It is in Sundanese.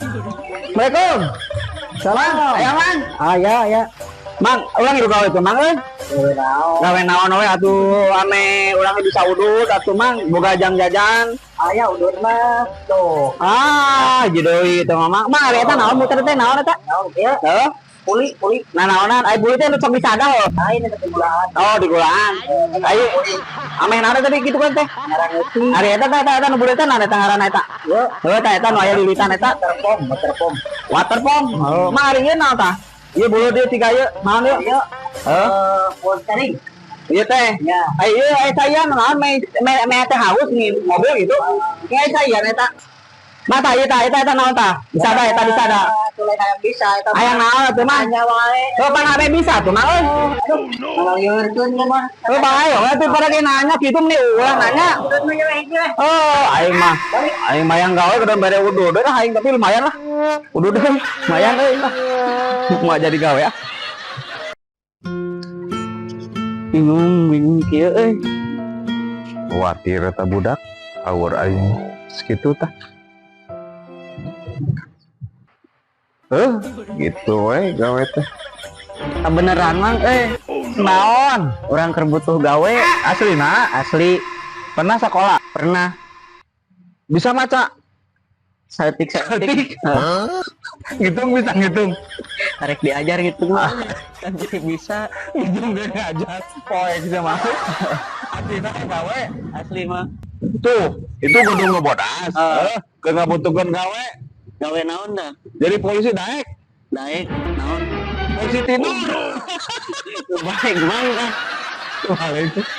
Assalamualaikum. Salam. Aya, Mang? Aya, aya. Mang, urang hidup gawe tuh, Mang euy. Gawe naon? Gawe naon we atuh, ameh urang bisa udut atuh, Mang, boga jang jajan. Aya udut mah. Tuh. Ah, deui teh mah, Mang. Mang, ari eta naon muter teh, naon eta? Naon kieu? Heuh? Puli, puli. Nah, naonan? Ai buli teh nu sok disada heuh. Lain eta gulaan. Oh, di gulaan. Ayo, ameh naon tadi gitu kan teh? Ngarang euti. Ari eta teh, eta eta nu buli teh naon eta ngaranna eta? Yo, Heuh, tah eta nu aya lilitan eta. waterpom, waterpom. Waterpom. Oh, Mang, ari ieu naon tah? Ieu bulu dieu tiga ieu, naon ieu? Ieu Heuh? Power steering. Ieu teh. Ya. Ai ieu ai saya naon me me me teh haus nih mobil gitu. Ai saya eta. Mata ieu tah, eta eta naon tah? Bisa da eta, bisa da. Tulai hayang bisa eta. Hayang naon atuh, Mang? Hanya wae. Oh, pan ame bisa tuh, Mang euy. Aduh, ngaliurkeun ieu mah. Oh, bae we tuh pada ge nanya kitu meni ulah nanya. Udut mah ieu hiji we. Oh, aing mah yang gawe kudu bare udud lah aing, tapi lumayan lah. Udud euy, lumayan euy lah. Mau jadi gawe ah. Bingung, bingung kieu euy. Khawatir eta budak awur aing segitu tah. Gitu we gawe teh. Ah, beneran, Mang, eh. Naon? Urang keur butuh gawe. Asli na? Asli. Pernah sekolah? Pernah. Bisa maca? Saeutik saeutik. Ngitung, bisa ngitung? Tarik diajar gitu mah. Kan jadi bisa. Ngitung dia ngajar poe bisa masuk. Asli na gawe? Asli mah. Tuh, itu kudu ngebodas. Ah. Eh, keur ngabutuhkeun gawe. Gawe naon dah? Jadi polisi daek? Daek naon? Polisi tidur. Baik, Mang, ah. Waalaikumsalam.